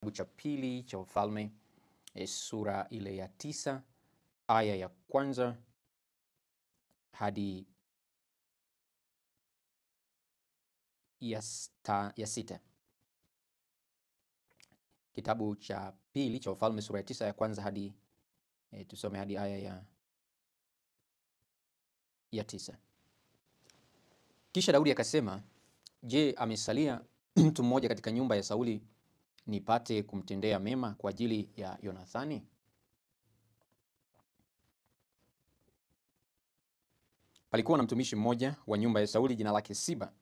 Kitabu cha pili cha Wafalme sura ile ya 9 aya ya kwanza hadi ya 6. Kitabu cha pili cha Wafalme sura ya 9 ya kwanza hadi tusome hadi aya ya 9. Kisha Daudi akasema, je, amesalia mtu mmoja katika nyumba ya Sauli nipate kumtendea mema kwa ajili ya Yonathani? Palikuwa na mtumishi mmoja wa nyumba ya Sauli jina lake Siba.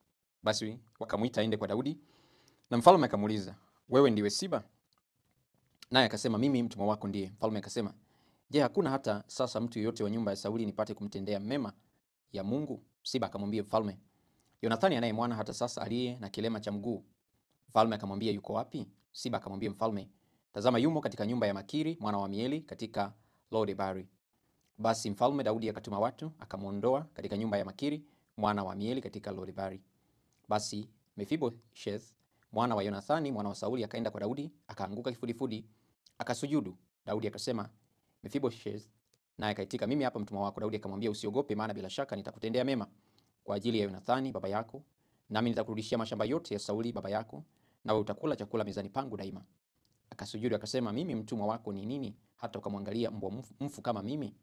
Basi wakamuita aende kwa Daudi, na mfalme akamuuliza, wewe ndiwe Siba? Naye akasema, mimi mtumwa wako ndiye. Mfalme akasema, je, hakuna hata sasa mtu yeyote wa nyumba ya Sauli nipate kumtendea mema ya Mungu? Siba akamwambia mfalme, Yonathani anaye mwana hata sasa aliye na kilema cha mguu. Mfalme akamwambia, yuko wapi? Siba akamwambia mfalme, tazama yumo katika nyumba ya Makiri mwana wa Mieli katika Lodebari. Basi mfalme Daudi akatuma watu akamuondoa katika nyumba ya Makiri mwana wa Mieli katika Lodebari. Basi Mephibosheth mwana wa Yonathani mwana wa Sauli akaenda kwa Daudi, akaanguka kifudifudi, akasujudu. Daudi akasema, Mephibosheth? Naye akaitika, mimi hapa mtumwa wako. Daudi akamwambia, usiogope, maana bila shaka nitakutendea mema kwa ajili ya Yonathani baba yako, nami nitakurudishia mashamba yote ya Sauli baba yako, nawe utakula chakula mezani pangu daima. Akasujudu akasema, mimi mtumwa wako ni nini hata ukamwangalia mbwa mfu kama mimi?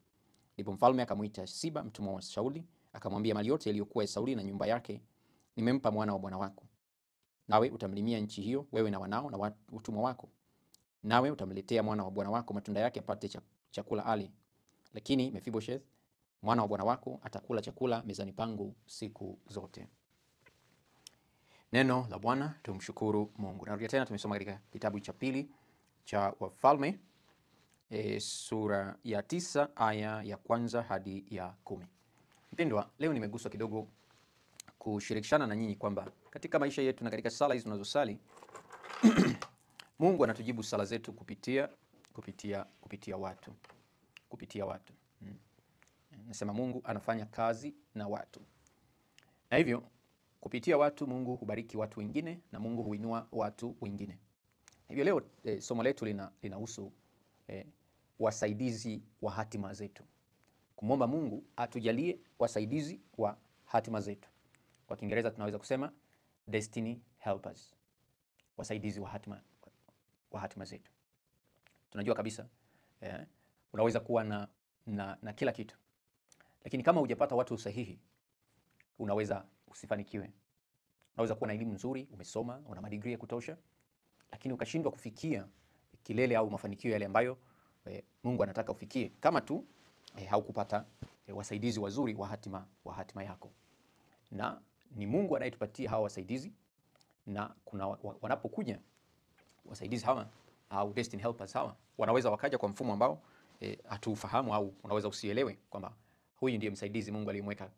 Ndipo mfalme akamuita Siba mtumwa wa Sauli, akamwambia, mali yote iliyokuwa ya Sauli na nyumba yake nimempa mwana wa bwana wako. Nawe utamlimia nchi hiyo, wewe na wanao na utumwa wako. Nawe utamletea mwana wa bwana wako matunda yake apate chakula ale. Lakini Mephibosheth mwana wa bwana wako atakula chakula mezani pangu siku zote. Neno la Bwana, tumshukuru Mungu. Narudia tena, tumesoma katika kitabu cha pili cha Wafalme sura ya 9 aya ya kwanza hadi ya 10. Mpendwa, leo nimeguswa kidogo kushirikishana na nyinyi kwamba katika maisha yetu na katika sala hizi tunazosali Mungu anatujibu sala zetu kupitia watu. Kupitia watu. Nasema Mungu anafanya kazi na watu. Na hivyo kupitia watu Mungu hubariki watu wengine na Mungu huinua watu wengine. Hivyo leo somo letu linahusu wasaidizi wa hatima zetu. Kumwomba Mungu atujalie wasaidizi wa hatima zetu. Kwa Kiingereza tunaweza kusema destiny helpers. Wasaidizi wa hatima zetu. Tunajua kabisa unaweza kuwa na kila kitu, lakini kama hujapata watu sahihi unaweza usifanikiwe. Unaweza kuwa na elimu nzuri, umesoma, una madigrii ya kutosha, lakini ukashindwa kufikia kilele au mafanikio yale ambayo Mungu anataka ufikie, kama tu haukupata wasaidizi wazuri wa hatima yako. Na ni Mungu anayetupatia hawa wasaidizi, na kuna wanapokuja wasaidizi hawa au destiny helpers hawa, wanaweza wakaja kwa mfumo ambao hatuufahamu au unaweza usielewe kwamba huyu ndiye msaidizi Mungu aliyemweka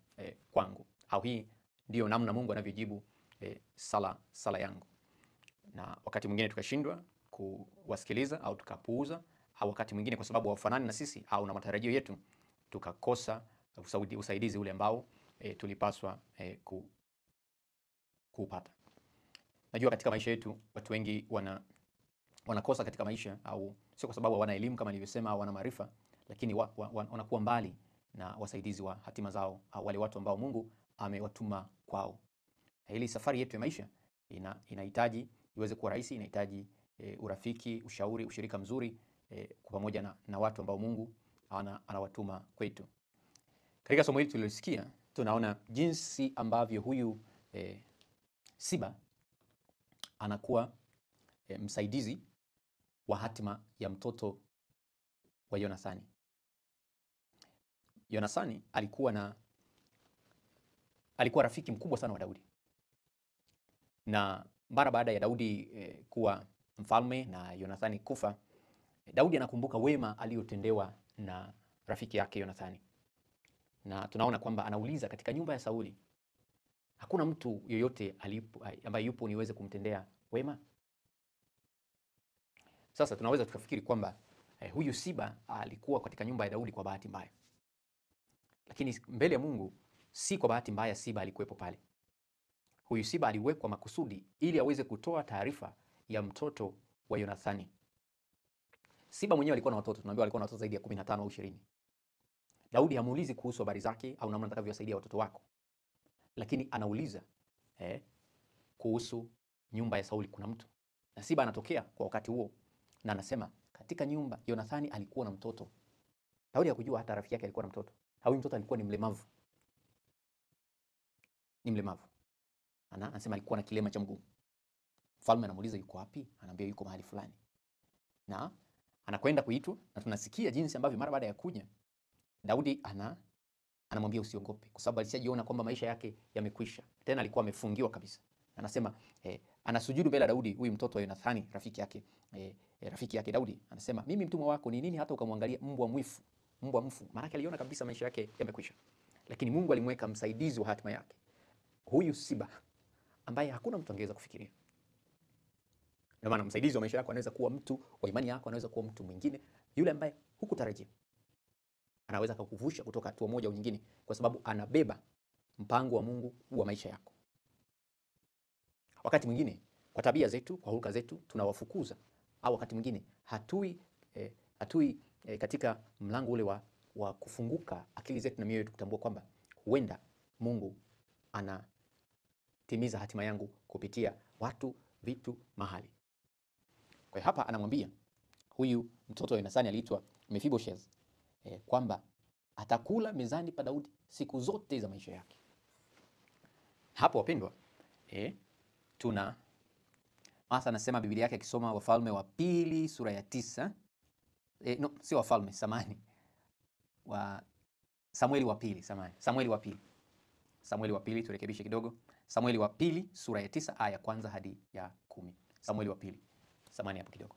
kwangu, au hii ndiyo namna Mungu anavyojibu sala yangu. Na wakati mwingine tukashindwa kuwasikiliza au tukapuuza, au wakati mwingine kwa sababu hawafanani na sisi au na matarajio yetu tukakosa usaidizi ule ambao tulipaswa kuupata. Najua katika maisha yetu watu wengi wanakosa katika maisha, au sio kwa sababu hawana elimu kama nilivyosema au hawana maarifa, lakini wanakuwa mbali na wasaidizi wa hatima zao au wale watu ambao Mungu amewatuma kwao. Hili safari yetu ya maisha inahitaji iweze kuwa rahisi, inahitaji urafiki, ushauri, ushirika mzuri kwa pamoja na watu ambao Mungu anawatuma kwetu. Katika somo hili tulilosikia, tunaona jinsi ambavyo huyu Siba anakuwa msaidizi wa hatima ya mtoto wa Yonathani. Yonathani alikuwa rafiki mkubwa sana wa Daudi. Na mara baada ya Daudi kuwa mfalme na Yonathani kufa, Daudi anakumbuka wema aliotendewa na rafiki yake Yonathani. Na tunaona kwamba anauliza katika nyumba ya Sauli, hakuna mtu yoyote ambaye yupo niweze kumtendea wema? Sasa tunaweza tukafikiri kwamba huyu Siba alikuwa katika nyumba ya Daudi kwa bahati mbaya. Lakini mbele ya Mungu si kwa bahati mbaya Siba alikuwepo pale. Huyu Siba aliwekwa makusudi ili aweze kutoa taarifa ya mtoto wa Yonathani. Siba mwenyewe alikuwa na watoto, tunaambiwa alikuwa na watoto zaidi ya 15 au 20. Daudi hamuulizi kuhusu habari zake au namna atakavyowasaidia watoto wako, lakini anauliza kuhusu nyumba ya Sauli kuna mtu. Na Siba anatokea kwa wakati huo na anasema katika nyumba Yonathani alikuwa na mtoto. Daudi hakujua hata rafiki yake alikuwa na mtoto. Huyu mtoto alikuwa ni mlemavu. Ni mlemavu. Anasema alikuwa na kilema cha mguu. Mfalme anamuuliza yuko wapi? Anaambia yuko mahali fulani. Na anakwenda kuitwa, na tunasikia jinsi ambavyo mara baada ya kuja Daudi anamwambia usiogope, kwa sababu alishajiona kwamba maisha yake yamekwisha. Tena alikuwa amefungiwa kabisa. Anasema anasujudu mbele ya Daudi, huyu mtoto wa Yonathani, rafiki yake Daudi. Anasema mimi mtumwa wako ni nini hata ukamwangalia mbwa mwifu, mbwa mfu? Maana aliona kabisa maisha yake yamekwisha. Lakini Mungu alimweka msaidizi wa hatima yake, huyu Siba, ambaye hakuna mtu angeweza kufikiria. Ndio maana msaidizi wa maisha yako anaweza kuwa mtu wa imani yako, anaweza kuwa mtu mwingine yule ambaye hukutarajia. Anaweza kukuvusha kutoka hatua moja au nyingine, kwa sababu anabeba mpango wa Mungu wa maisha yako. Wakati mwingine kwa tabia zetu, kwa hulka zetu tunawafukuza, au wakati mwingine hatui katika mlango ule wa kufunguka akili zetu na mioyo yetu kutambua kwamba huenda Mungu anatimiza hatima yangu kupitia watu, vitu, mahali. Kwa hiyo hapa anamwambia huyu mtoto wa Yonathani aliitwa Mephibosheth kwamba atakula mezani pa Daudi siku zote za maisha yake. Hapo wapendwa, tuna Martha anasema Biblia yake akisoma Wafalme wa Pili sura ya 9. No, sio Wafalme, samahani. Wa Samueli wa Pili, samahani. Samueli wa Pili. Samueli wa Pili, turekebishe kidogo. Samueli wa Pili sura ya 9 aya ya kwanza hadi ya 10. Samueli wa Pili. Samahani hapo kidogo.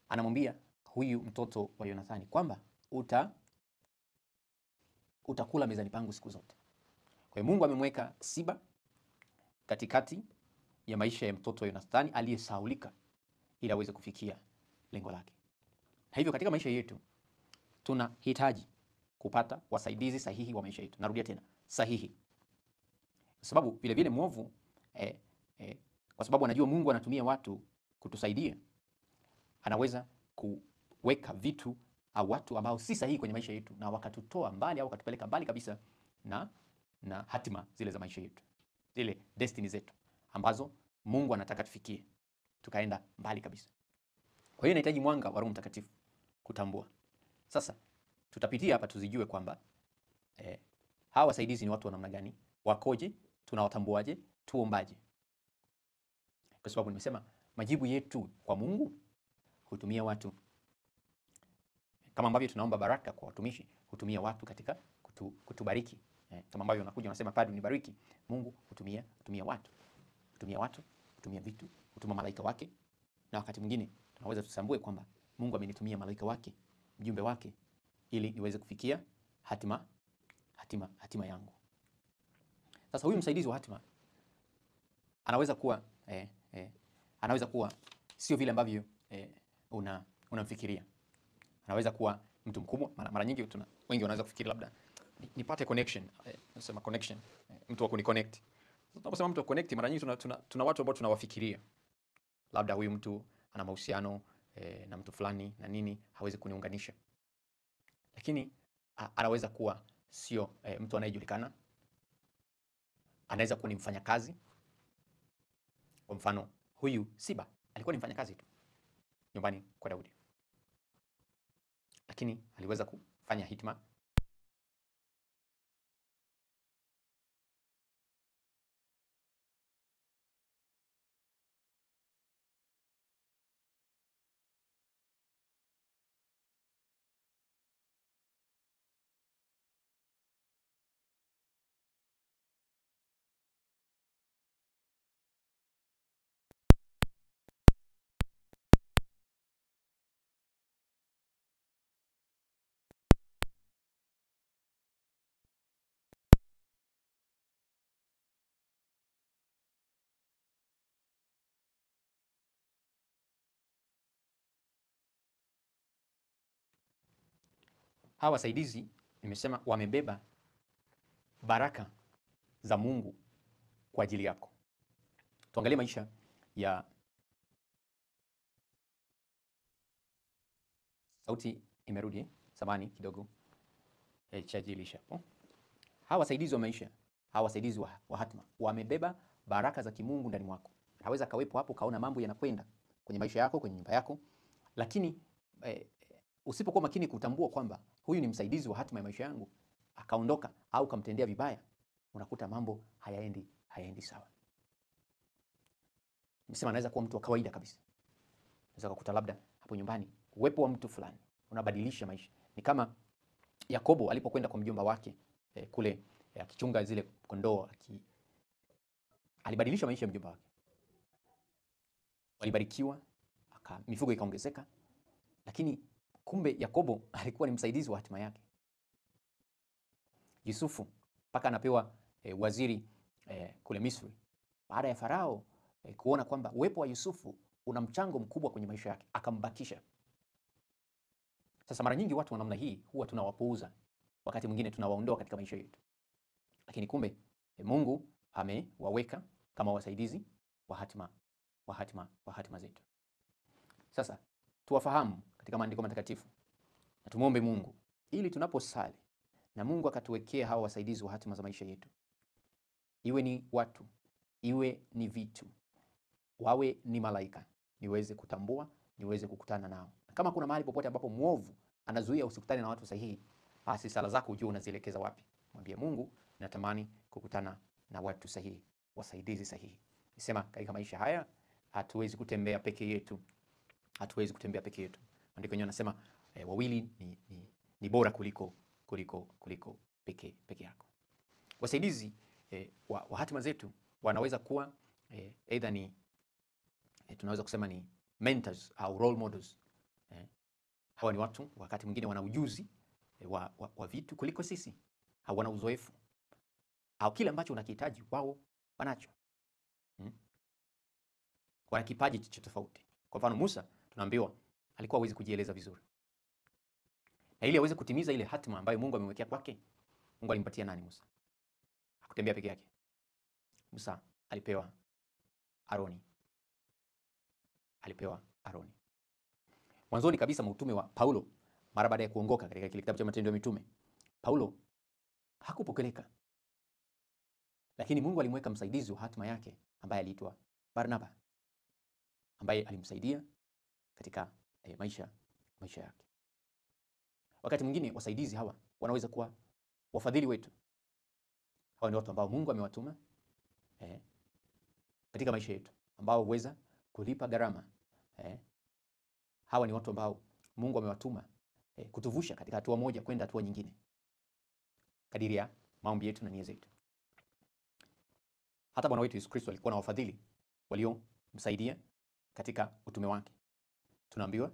Anamwambia huyu mtoto wa Yonathani kwamba utakula mezani pangu siku zote. Kwa hiyo Mungu amemweka Siba katikati ya maisha ya mtoto wa Yonathani aliyesahaulika ili aweze kufikia lengo lake. Na hivyo katika maisha yetu tunahitaji kupata wasaidizi sahihi wa maisha yetu. Narudia tena, sahihi. Kwa sababu vile vile mwovu kwa sababu anajua Mungu anatumia watu kutusaidia, anaweza kuweka vitu au watu ambao si sahihi kwenye maisha yetu na wakatutoa mbali au wakatupeleka mbali kabisa na hatima zile za maisha yetu, zile destiny zetu ambazo Mungu anataka tufikie, tukaenda mbali kabisa. Kwa hiyo inahitaji mwanga wa Roho Mtakatifu kutambua. Sasa tutapitia hapa tuzijue kwamba hawa wasaidizi ni watu wa namna gani, wakoje, tunawatambuaje, tuombaje. Kwa sababu nimesema majibu yetu kwa Mungu hutumia watu. Kama ambavyo tunaomba baraka kwa watumishi, hutumia watu katika kutubariki. Kama ambavyo unakuja unasema padri nibariki, Mungu hutumia watu. Hutumia watu, hutumia vitu, hutuma malaika wake. Na wakati mwingine tunaweza tusambue kwamba Mungu amenitumia malaika wake, mjumbe wake, ili niweze kufikia hatima yangu. Sasa huyu msaidizi wa hatima anaweza kuwa anaweza kuwa sio vile ambavyo unamfikiria. Anaweza kuwa mtu mkubwa. Mara nyingi wengi wanaweza kufikiri labda nipate connection, nasema connection, mtu wa kuniconnect. Tunaposema mtu wa connect, mara nyingi tuna watu ambao tunawafikiria. Labda huyu mtu ana mahusiano na mtu fulani na nini, hawezi kuniunganisha. Lakini anaweza kuwa sio mtu anayejulikana. Anaweza kuwa ni mfanyakazi. Kwa mfano huyu Siba alikuwa ni mfanyakazi tu nyumbani kwa Daudi, lakini aliweza kufanya hitima. Hawa wasaidizi nimesema wamebeba baraka za Mungu kwa ajili yako. Tuangalie maisha ya Sauti imerudi, samani kidogo, chaji ilisha hapo. Hawa wasaidizi wa maisha, hawa wasaidizi wa hatima wamebeba baraka za kimungu ndani mwako. Haweza kawepo hapo kaona mambo yanakwenda kwenye maisha yako, kwenye nyumba yako, lakini usipokuwa makini kutambua kwamba huyu ni msaidizi wa hatima ya maisha yangu, akaondoka au kamtendea vibaya, unakuta mambo hayaendi sawa. Nimesema anaweza kuwa mtu wa kawaida kabisa. Unaweza kukuta labda hapo nyumbani uwepo wa mtu fulani unabadilisha maisha. Ni kama Yakobo alipokwenda kwa mjomba wake kule akichunga zile kondoo, alibadilisha maisha ya mjomba wake. Walibarikiwa, mifugo ikaongezeka, lakini kumbe Yakobo alikuwa ni msaidizi wa hatima yake. Yusufu mpaka anapewa waziri kule Misri, baada ya Farao kuona kwamba uwepo wa Yusufu una mchango mkubwa kwenye maisha yake, akambakisha. Sasa mara nyingi watu wa namna hii huwa tunawapuuza, wakati mwingine tunawaondoa katika maisha yetu, lakini kumbe Mungu amewaweka kama wasaidizi wa hatima, wa hatima, wa hatima zetu. Sasa tuwafahamu katika maandiko matakatifu na tumuombe Mungu ili tunaposali na Mungu akatuwekea hawa wasaidizi wa hatima za maisha yetu, iwe ni watu, iwe ni vitu, wawe ni malaika, niweze kutambua, niweze kukutana nao. Na kama kuna mahali popote ambapo mwovu anazuia usikutane na watu sahihi, basi sala zako ujue unazielekeza wapi. Mwambie Mungu, natamani kukutana na watu sahihi, wasaidizi sahihi. Nisema katika maisha haya hatuwezi kutembea peke yetu. Hatuwezi kutembea peke yetu. Maandiko yenyewe yanasema wawili ni bora kuliko peke yako. Wasaidizi wa hatima zetu wanaweza kuwa either ni tunaweza kusema ni mentors au role models. Hawa ni watu wakati mwingine wana ujuzi wa vitu kuliko sisi, hawana uzoefu au kile ambacho unakihitaji wao wanacho. Wana kipaji cha tofauti. Kwa mfano Musa tunaambiwa alikuwa hawezi kujieleza vizuri, na ili aweze kutimiza ile hatima ambayo Mungu amemwekea kwake, Mungu alimpatia nani Musa? Hakutembea peke yake. Musa alipewa Aroni. Alipewa Aroni. Mwanzoni kabisa mwa utume wa Paulo, mara baada ya kuongoka katika kile kitabu cha Matendo ya Mitume, Paulo hakupokeleka, lakini Mungu alimweka msaidizi wa hatima yake ambaye aliitwa Barnaba, ambaye alimsaidia katika maisha yake. Wakati mwingine wasaidizi hawa wanaweza kuwa wafadhili wetu. Hawa ni watu ambao Mungu amewatuma katika maisha yetu, ambao huweza kulipa gharama. Hawa ni watu ambao Mungu amewatuma kutuvusha katika hatua moja kwenda hatua nyingine, kadiri ya maombi yetu na nia zetu. Hata Bwana wetu Yesu Kristo alikuwa na wafadhili waliomsaidia katika utume wake. Tunaambiwa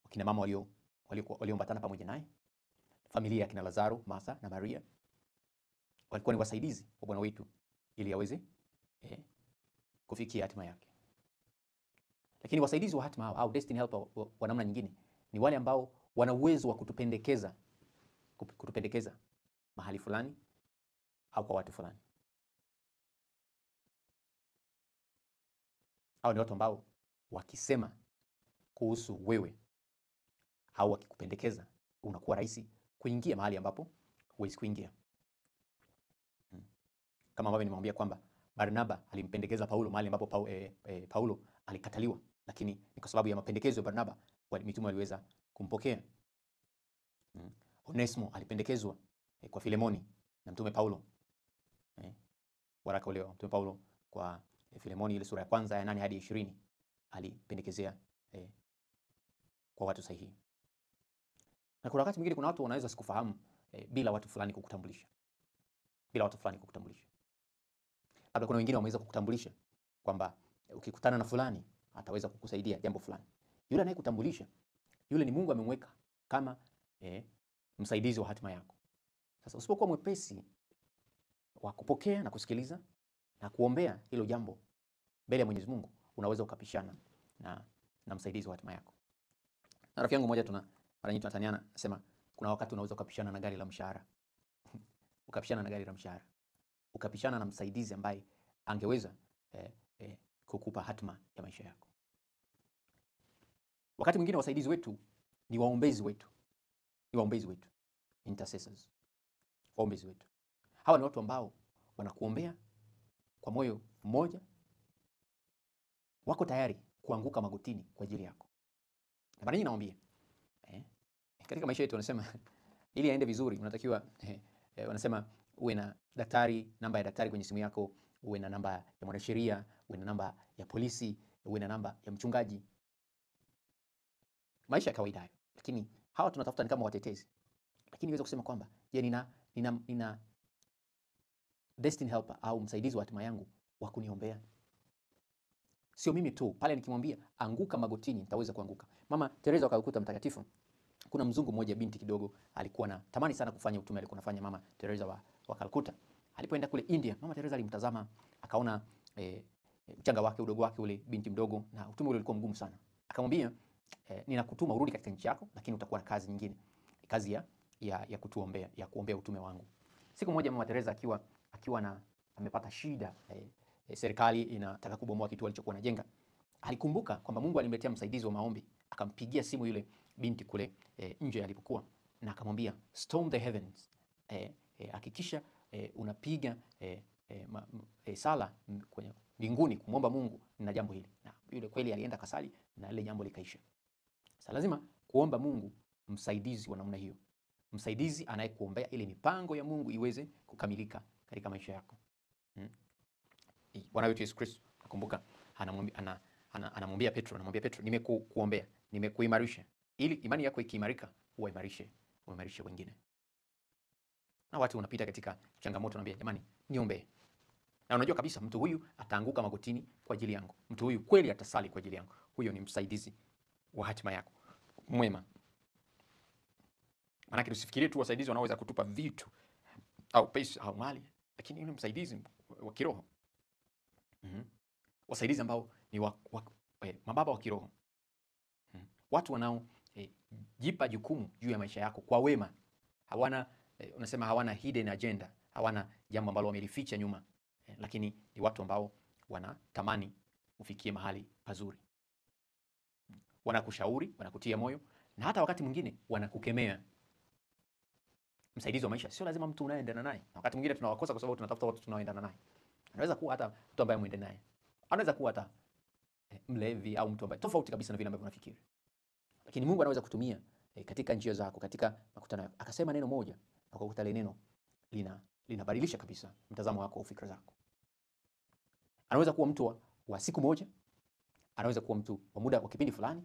wakina mama walioambatana pamoja naye, familia ya kina Lazaro, Martha na Maria walikuwa ni wasaidizi wa Bwana wetu ili aweze kufikia hatima yake. Lakini wasaidizi wa hatima au destiny helper wa namna nyingine ni wale ambao wana uwezo wa kutupendekeza mahali fulani au kwa watu fulani. Hao ni watu ambao wakisema kuhusu wewe au wakikupendekeza, unakuwa rahisi kuingia mahali ambapo huwezi kuingia. Kama ambavyo nimemwambia kwamba Barnaba alimpendekeza Paulo mahali ambapo Paulo alikataliwa, lakini ni kwa sababu ya mapendekezo ya Barnaba mitume waliweza kumpokea. Onesmo alipendekezwa kwa Filemoni na mtume Paulo. Waraka ule wa mtume Paulo kwa Filemoni, ile sura ya kwanza ya 8 hadi 20, alipendekezea kwa watu sahihi. Na kuna wakati mwingine kuna watu wanaweza sikufahamu bila watu fulani kukutambulisha. Bila watu fulani kukutambulisha. Labda kuna wengine wameweza kukutambulisha kwamba ukikutana na fulani ataweza kukusaidia jambo fulani. Yule anayekutambulisha, yule ni Mungu amemweka kama msaidizi wa hatima yako. Sasa usipokuwa mwepesi wa kupokea na kusikiliza na kuombea hilo jambo mbele ya Mwenyezi Mungu, unaweza ukapishana na msaidizi wa hatima yako. Na rafiki yangu mmoja mara nyingi tunataniana, nasema kuna wakati unaweza ukapishana na gari la mshahara. Ukapishana na gari la mshahara. Ukapishana na msaidizi ambaye angeweza kukupa hatima ya maisha yako. Wakati mwingine wasaidizi wetu ni waombezi wetu. Ni waombezi wetu. Intercessors. Waombezi wetu. Hawa ni watu ambao wanakuombea kwa moyo mmoja, wako tayari kuanguka magotini kwa ajili yako. Na mara nyingi nawaambia, katika maisha yetu wanasema ili aende vizuri unatakiwa wanasema uwe na daktari, namba ya daktari kwenye simu yako, uwe na namba ya mwanasheria, uwe na namba ya polisi, uwe na namba ya mchungaji. Maisha ya kawaida hayo. Lakini hawa tunatafuta ni kama watetezi. Lakini niweza kusema kwamba je, nina destiny helper au msaidizi wa hatima yangu wa kuniombea? Sio mimi tu, pale nikimwambia anguka magotini nitaweza kuanguka. Mama Teresa wa Calcutta mtakatifu, kuna mzungu mmoja binti kidogo alikuwa na tamani sana kufanya utume alikuwa anafanya Mama Teresa wa Calcutta. Alipoenda kule India, Mama Teresa alimtazama akaona mchanga wake, udogo wake ule binti mdogo, na utume ule ulikuwa mgumu sana. Akamwambia, ninakutuma urudi katika nchi yako, lakini utakuwa na kazi nyingine, kazi ya kutuombea, ya kuombea utume wangu. Siku moja Mama Teresa akiwa na amepata shida, serikali inataka kubomoa kituo alichokuwa anajenga. Alikumbuka kwamba Mungu alimletea msaidizi wa maombi, akampigia simu yule binti kule nje alipokuwa, na akamwambia storm the heavens, hakikisha unapiga sala kwenye mbinguni kumwomba Mungu na jambo hili. Na yule kweli alienda kasali na ile jambo likaisha. Sasa lazima kuomba Mungu msaidizi wa namna hiyo, msaidizi anayekuombea ili mipango ya Mungu iweze kukamilika katika maisha yako. Bwana wetu Yesu Kristo, nakumbuka anamwambia Petro, anamwambia Petro, nimekuombea, nimekuimarisha ili imani yako ikiimarika uimarishe wengine. Na watu unapita katika changamoto, unaambia jamani, niombee. Na unajua kabisa mtu huyu ataanguka magotini kwa ajili yangu. Mtu huyu kweli atasali kwa ajili yangu. Huyo ni msaidizi wa hatima yako mwema. Maana tusifikirie tu wasaidizi wanaoweza kutupa vitu au pesa au mali, lakini yule msaidizi wa kiroho. Wasaidizi ambao ni mababa wa kiroho. Watu wanao jipa jukumu juu ya maisha yako kwa wema. Hawana unasema hawana hidden agenda, hawana jambo ambalo wamelificha nyuma, lakini ni watu ambao wanatamani ufikie mahali pazuri. Wanakushauri, wanakutia moyo, na hata wakati mwingine wanakukemea. Msaidizi wa maisha sio lazima mtu unayeendana naye. Na wakati mwingine tunawakosa kwa sababu tunatafuta watu tunaoendana naye. Anaweza kuwa hata mtu ambaye muende naye. Anaweza kuwa hata mlevi au mtu ambaye tofauti kabisa na vile ambavyo unafikiri. Lakini Mungu anaweza kutumia katika njia zako, katika makutano yako. Akasema neno moja, akakuta ile neno linabadilisha kabisa mtazamo wako au fikra zako. Anaweza kuwa mtu wa siku moja, anaweza kuwa mtu wa muda wa kipindi fulani,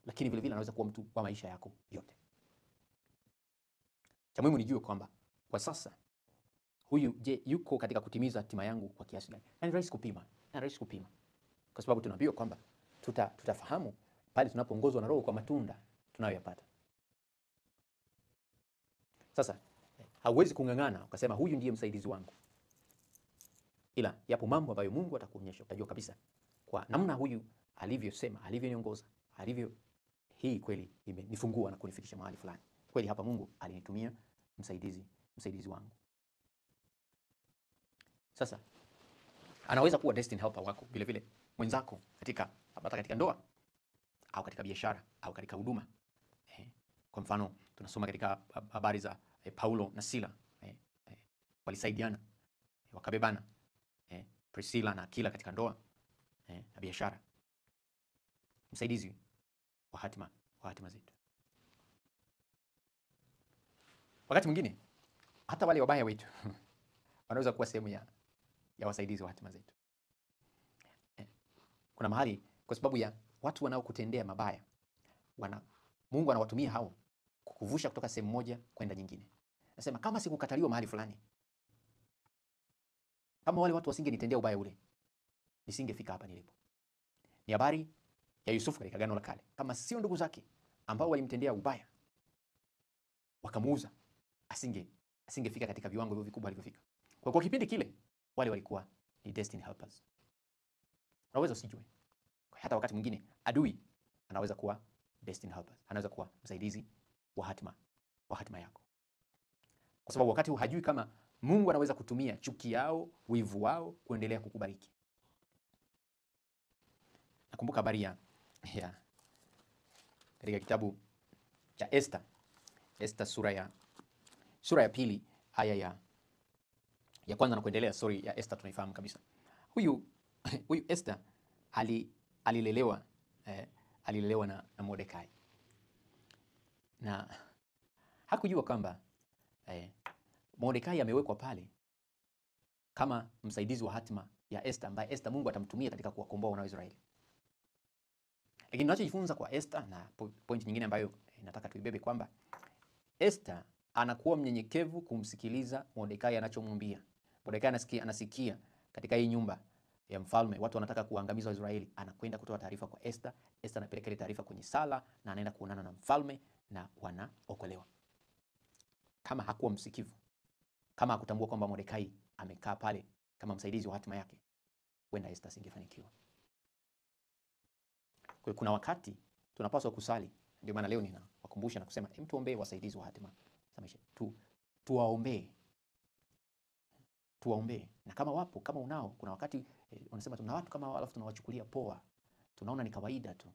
lakini vile vile anaweza kuwa mtu wa maisha yako yote. Cha muhimu nijue kwamba kwa sasa huyu je, yuko katika kutimiza hatima yangu kwa kiasi gani? Na ni rahisi kupima, na rahisi kupima. Kwa sababu tunaambiwa kwamba tutafahamu pale tunapoongozwa na Roho kwa matunda tunayoyapata. Sasa hauwezi kung'ang'ana ukasema huyu ndiye msaidizi wangu. Ila yapo mambo ambayo Mungu atakuonyesha, utajua kabisa kwa namna huyu alivyosema, alivyoniongoza, alivyo, hii kweli imenifungua na kunifikisha mahali fulani. Kweli hapa Mungu alinitumia msaidizi wangu. Sasa anaweza kuwa destiny helper wako vile vile, mwenzako katika hata katika ndoa au katika biashara au katika huduma. Kwa mfano tunasoma katika habari za Paulo na Sila, walisaidiana, wakabebana. Priscilla na Akila katika ndoa na biashara. Msaidizi wa hatima zetu. Wakati mwingine hata wale wabaya wetu wanaweza kuwa sehemu ya wasaidizi wa hatima zetu. Kuna mahali kwa sababu ya watu wanaokutendea mabaya, Mungu anawatumia hao kukuvusha kutoka sehemu moja kwenda nyingine. Nasema kama sikukataliwa mahali fulani, kama wale watu wasingenitendea ubaya ule, nisingefika hapa nilipo. Ni habari ya Yusufu katika Agano la Kale. Kama sio ndugu zake ambao walimtendea ubaya wakamuuza, asingefika katika viwango hivyo vikubwa alivyofika. Kwa kipindi kile wale walikuwa ni destiny helpers. Unaweza usijue. Hata wakati mwingine adui anaweza kuwa destiny helpers, anaweza kuwa msaidizi wa hatima yako. Kwa sababu wakati huu hajui kama Mungu anaweza kutumia chuki yao, wivu wao kuendelea kukubariki. Nakumbuka habari ya katika kitabu cha Esther, Esther sura ya 2 aya ya kwanza na kuendelea. Sorry, ya Esther tunaifahamu kabisa. Huyu Esther alilelewa na Mordekai. Na hakujua kwamba Mordekai amewekwa pale kama msaidizi wa hatima ya Esther, ambaye Esther Mungu atamtumia katika kuwakomboa wana wa Israeli. Lakini tunachojifunza kwa Esther, na point nyingine ambayo nataka tuibebe, kwamba Esther anakuwa mnyenyekevu kumsikiliza Mordekai anachomwambia. Mordekai anasikia katika hii nyumba ya mfalme watu wanataka kuangamiza Israeli, anakwenda kutoa taarifa kwa Esther. Esther anapeleka ile taarifa kwenye sala na anaenda kuonana na mfalme na wanaokolewa. Kama hakuwa msikivu, kama hakutambua kwamba Mordekai amekaa pale kama msaidizi wa hatima yake, huenda Esther asingefanikiwa. Kwa kuna wakati tunapaswa kusali. Ndio maana leo ninawakumbusha na kusema tuombee wasaidizi wa hatima za maisha. Tuwaombee. Tuwaombee. Na kama wapo, kama unao, kuna wakati wanasema tuna watu kama alafu tunawachukulia poa. Tunaona ni kawaida tu.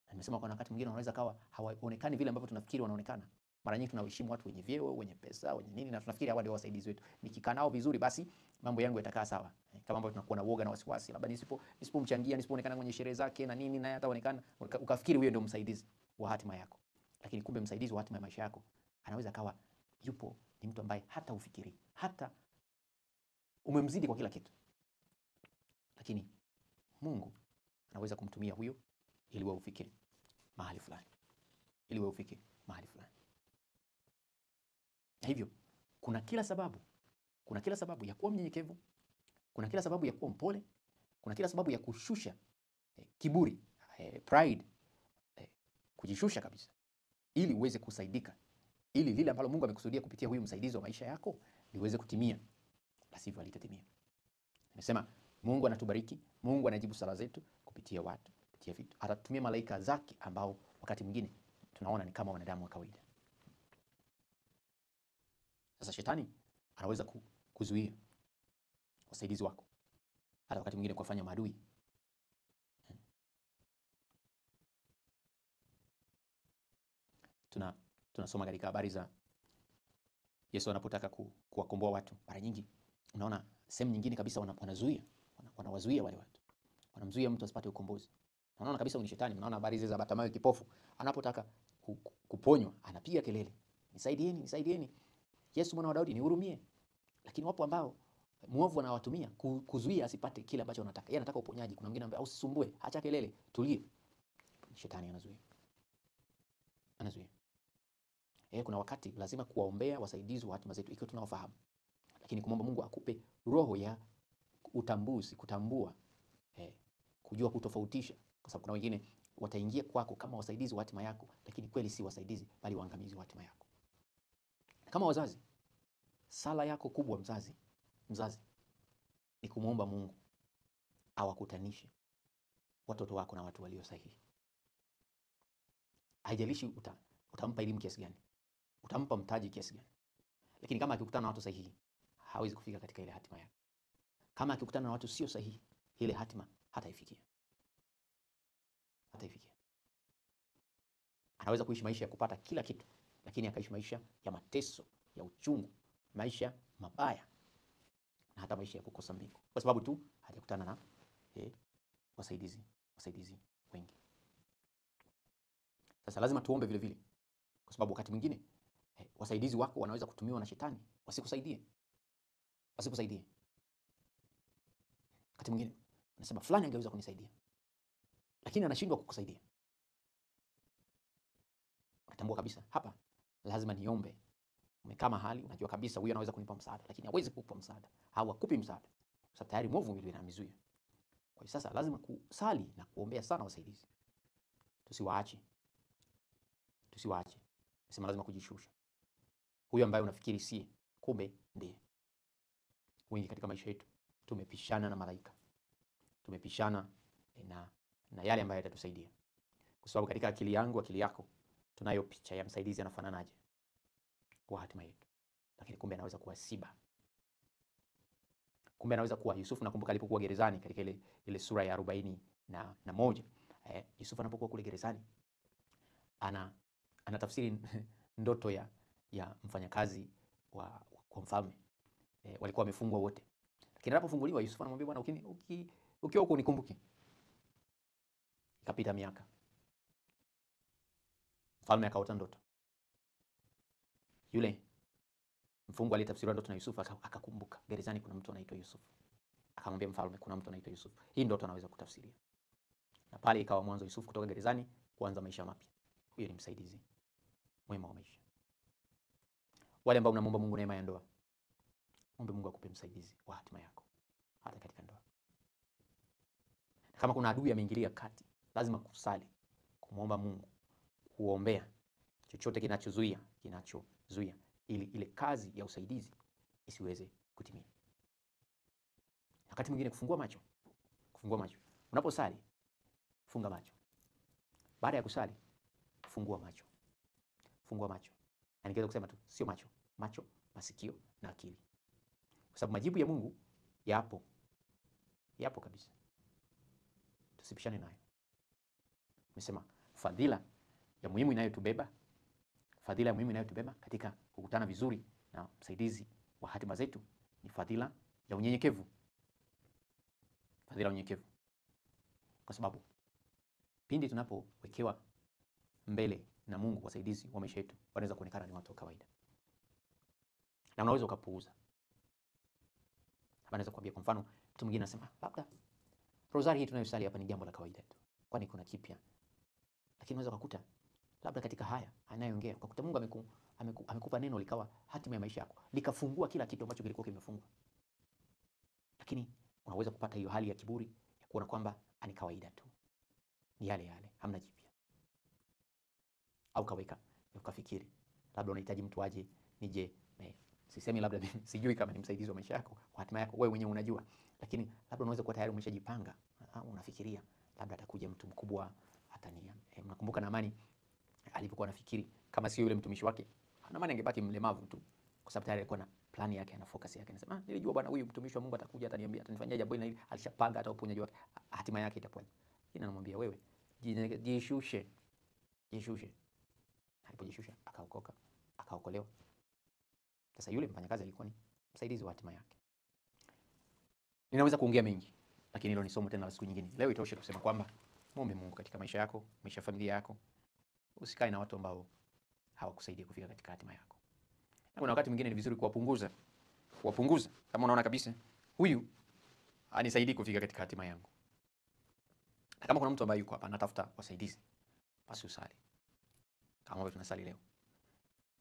Na nimesema kuna wakati mwingine wanaweza kawa hawaonekani vile ambavyo tunafikiri wanaonekana. Mara nyingi tunaheshimu watu wenye vyeo, wenye pesa, wenye nini, na tunafikiri hawa ndio wasaidizi wetu. Nikikaa nao vizuri basi mambo yangu yatakaa sawa. Kama ambavyo tunakuwa na uoga na wasiwasi, labda nisipomchangia, nisipoonekana kwenye sherehe zake na nini, naye hataonekana, ukafikiri huyo ndio msaidizi wa hatima yako. Lakini kumbe msaidizi wa hatima ya maisha yako anaweza kawa yupo, ni mtu ambaye hata ufikiri, hata umemzidi kwa kila kitu. Lakini Mungu anaweza kumtumia huyo ili wewe ufike mahali fulani. Ili wewe ufike mahali fulani. Na hivyo kuna kila sababu ya kuwa mnyenyekevu, kuna kila sababu ya kuwa mpole, kuna kila sababu ya kushusha kiburi, pride, kujishusha kabisa, ili uweze kusaidika, ili lile ambalo Mungu amekusudia kupitia huyu msaidizi wa maisha yako liweze kutimia. La sivyo halitatimia. Nimesema Mungu anatubariki, Mungu anajibu sala zetu kupitia watu, kupitia vitu. Atatumia malaika zake ambao wakati mwingine tunaona ni kama wanadamu wa kawaida. Sasa shetani anaweza kuzuia wasaidizi wako, hata wakati mwingine kuwafanya maadui. Tunasoma katika habari za Yesu anapotaka kuwakomboa watu. Mara nyingi unaona sehemu nyingine kabisa wanazuia, wanawazuia wale watu. Wanamzuia mtu asipate ukombozi. Unaona kabisa ni shetani. Unaona habari zile za Bartimayo kipofu, anapotaka kuponywa anapiga kelele, nisaidieni, nisaidieni, Yesu mwana wa Daudi nihurumie. Lakini wapo ambao muovu anawatumia kuzuia asipate kile ambacho anataka. Yeye anataka uponyaji. Kuna mwingine ambaye usisumbue, acha kelele, tulie. Shetani anazuia. Anazuia. Kuna wakati lazima kuwaombea wasaidizi wa hatima zetu ikiwa tunawafahamu. Lakini kumwomba Mungu akupe roho ya utambuzi, kutambua, kujua kutofautisha, kwa sababu kuna wengine wataingia kwako kama wasaidizi wa hatima yako, lakini kweli si wasaidizi bali waangamizi wa hatima yako. Kama wazazi, sala yako kubwa mzazi ni kumwomba Mungu awakutanishe watoto wako na watu walio sahihi. Haijalishi utampa elimu kiasi gani, utampa mtaji kiasi gani, lakini kama akikutana na watu sahihi hawezi kufika katika ile hatima yake. Kama akikutana na watu sio sahihi, ile hatima hataifikia. Hataifikia. Anaweza kuishi maisha ya kupata kila kitu, lakini akaishi maisha ya mateso, ya uchungu, maisha mabaya, na hata maisha ya kukosa mbingu, kwa sababu tu hajakutana na wasaidizi wengi. Sasa lazima tuombe vile vile, kwa sababu wakati mwingine wasaidizi wako wanaweza kutumiwa na shetani wasikusaidie. Wasikusaidie. Wakati mwingine unasema fulani angeweza kunisaidia, lakini anashindwa kukusaidia. Unatambua kabisa hapa lazima niombe. Umekaa mahali unajua kabisa huyu anaweza kunipa msaada, lakini hawezi kukupa msaada, hawakupi msaada. Sasa tayari mwovu yule anamzuia. Kwa hiyo sasa lazima kusali na kuombea sana wasaidizi. Tusiwaache. Tusiwaache. Nasema lazima kujishusha. Huyu ambaye unafikiri si, kumbe ndiye. Wengi katika maisha yetu tumepishana na malaika. Tumepishana na yale ambayo yatatusaidia. Kwa sababu katika akili yangu, akili yako, tunayo picha ya msaidizi anafananaje kwa hatima yetu. Lakini kumbe anaweza kuwa Siba. Kumbe anaweza kuwa Yusufu. Nakumbuka alipokuwa gerezani katika ile sura ya 41. Yusufu anapokuwa kule gerezani, Anatafsiri ndoto ya mfanyakazi wa mfalme. Walikuwa wamefungwa wote. Lakini anapofunguliwa Yusufu anamwambia Bwana, ukiwa huko unikumbuke. Ikapita miaka. Mfalme akaota ndoto. Yule mfungwa aliyetafsiriwa ndoto na Yusufu akakumbuka gerezani kuna mtu anaitwa Yusufu. Akamwambia mfalme kuna mtu anaitwa Yusufu. Hii ndoto anaweza kutafsiria. Na pale ikawa mwanzo Yusufu kutoka gerezani kuanza maisha mapya. Huyo ni msaidizi mwema wa maisha. Wale ambao mnamuomba Mungu neema ya ndoa, muombe Mungu akupe msaidizi wa hatima yako hata katika ndoa. Na kama kuna adui ameingilia kati, lazima kusali, kumuomba Mungu, kuombea chochote kinachozuia ili ile kazi ya usaidizi isiweze kutimia. Wakati mwingine kufungua macho. Unaposali, funga macho. Baada ya kusali, fungua macho. Fungua macho. Na ningeweza kusema tu, sio macho, macho, masikio na akili. Kwa sababu majibu ya Mungu yapo. Yapo kabisa. Tusipishane nayo. Nimesema fadhila ya muhimu inayotubeba, fadhila ya muhimu inayotubeba katika kukutana vizuri na msaidizi wa hatima zetu ni fadhila ya unyenyekevu. Fadhila ya unyenyekevu. Kwa sababu pindi tunapowekewa mbele na Mungu wasaidizi wa maisha yetu, wanaweza kuonekana ni watu wa kawaida. Na unaweza ukapuuza. Hapa naweza kuambia kwa mfano, mtu mwingine anasema, labda rosari hii tunayosali hapa ni jambo la kawaida tu, kwani kuna kipya? Lakini unaweza kukuta labda katika haya anayoongea, ukakuta Mungu amekupa neno likawa hatima ya maisha yako, likafungua kila kitu ambacho kilikuwa kimefungwa. Lakini unaweza kupata hiyo hali ya kiburi ya kuona kwamba ni kawaida tu, ni yale yale, hamna jipya. Au kaweka ukafikiri labda unahitaji mtu aje nije, sisemi labda, sijui kama ni msaidizi wa maisha yako, kwa hatima yako wewe mwenyewe unajua, lakini labda unaweza kuwa tayari umeshajipanga, unafikiria labda atakuja mtu mkubwa atania. Mnakumbuka Naamani alipokuwa anafikiri kama sio yule mtumishi wake, Naamani angebaki mlemavu tu, kwa sababu tayari alikuwa na plani yake, ana focus yake. Anasema, nilijua bwana huyu mtumishi wa Mungu atakuja, ataniambia, atanifanyia jambo hili na hili. Alishapanga hata uponyaji wake, hatima yake itakuwaje. Lakini anamwambia wewe, jishushe, jishushe. Alipojishusha akaokoka, akaokolewa. Sasa yule mfanyakazi alikuwa ni msaidizi wa hatima yake. Ninaweza kuongea mengi, lakini hilo ni somo tena la siku nyingine. Leo itoshe kusema kwamba muombe Mungu katika maisha yako, maisha ya familia yako. Usikae na watu ambao hawakusaidii kufika katika hatima yako. Na kuna wakati mwingine ni vizuri kuwapunguza. Kuwapunguza kama unaona kabisa huyu anisaidii kufika katika hatima yangu. Na kama kuna mtu ambaye yuko hapa anatafuta wasaidizi, basi usali kama ambavyo tunasali leo.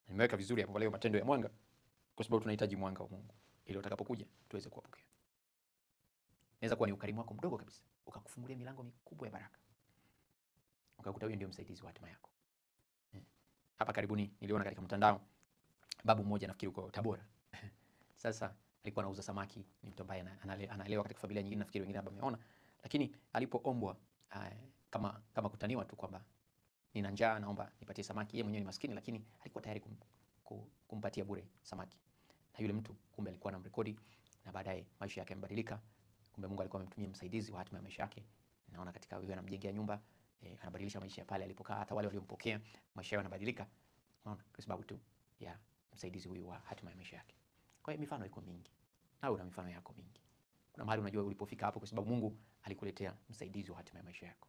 Nimeweka vizuri hapo leo matendo ya mwanga, kwa sababu tunahitaji mwanga wa Mungu ili utakapokuja tuweze kuwapokea. Inaweza kuwa ni ukarimu wako mdogo kabisa ukakufungulia milango mikubwa ya baraka, ukakuta huyo ndio msaidizi wa hatima yako. Hapa karibuni niliona katika mtandao babu mmoja, nafikiri uko Tabora. Sasa alikuwa anauza samaki, ni mtu ambaye anaelewa katika familia nyingine, nafikiri wengine hapa wameona. Lakini alipoombwa kama kutaniwa tu kwamba nina njaa, naomba nipatie samaki. Yeye mwenyewe ni maskini, lakini alikuwa tayari kumpatia bure samaki. Na yule mtu kumbe alikuwa anamrekodi, na baadaye maisha yake yamebadilika. Kumbe Mungu alikuwa amemtumia msaidizi wa hatima ya maisha yake. Naona katika huyo anamjengea nyumba, anabadilisha maisha pale alipokaa, hata wale waliompokea maisha yao yanabadilika. Unaona, kwa sababu tu ya msaidizi huyu wa hatima ya maisha yake. Kwa hiyo mifano iko mingi. Na una mifano yako mingi. Kuna mahali unajua ulipofika hapo kwa sababu Mungu alikuletea msaidizi wa hatima ya maisha yako.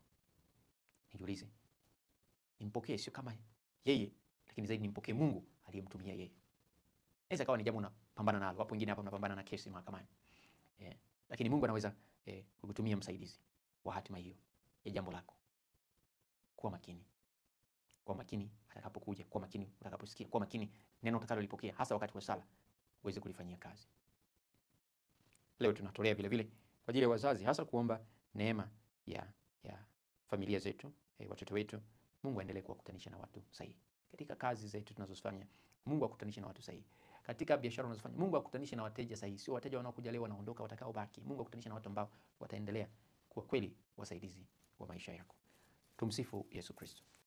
Nijiulize, nimpokee sio kama yeye, lakini zaidi nimpokee Mungu aliyemtumia yeye. Inaweza kawa ni jambo unapambana nalo. Wapo wengine hapa mnapambana na kesi mahakamani. Lakini Mungu anaweza kukutumia msaidizi wa hatima hiyo ya jambo lako. Kuwa makini. Kuwa makini atakapokuja, kuwa makini utakaposikia, kuwa makini neno utakalolipokea, hasa wakati wa sala uweze kulifanyia kazi. Leo tunatolea vile vile kwa ajili ya wazazi, hasa kuomba neema ya familia zetu, watoto wetu. Mungu aendelee kuwakutanisha na watu sahihi. Katika kazi zetu tunazofanya, Mungu akutanishe na watu sahihi. Katika biashara unazofanya, Mungu akutanishe na wateja sahihi. Sio wateja wanaokuja leo wanaondoka, watakaobaki. Mungu akutanishe na watu ambao wataendelea kuwa kweli wasaidizi wa maisha yako. Tumsifu Yesu Kristo.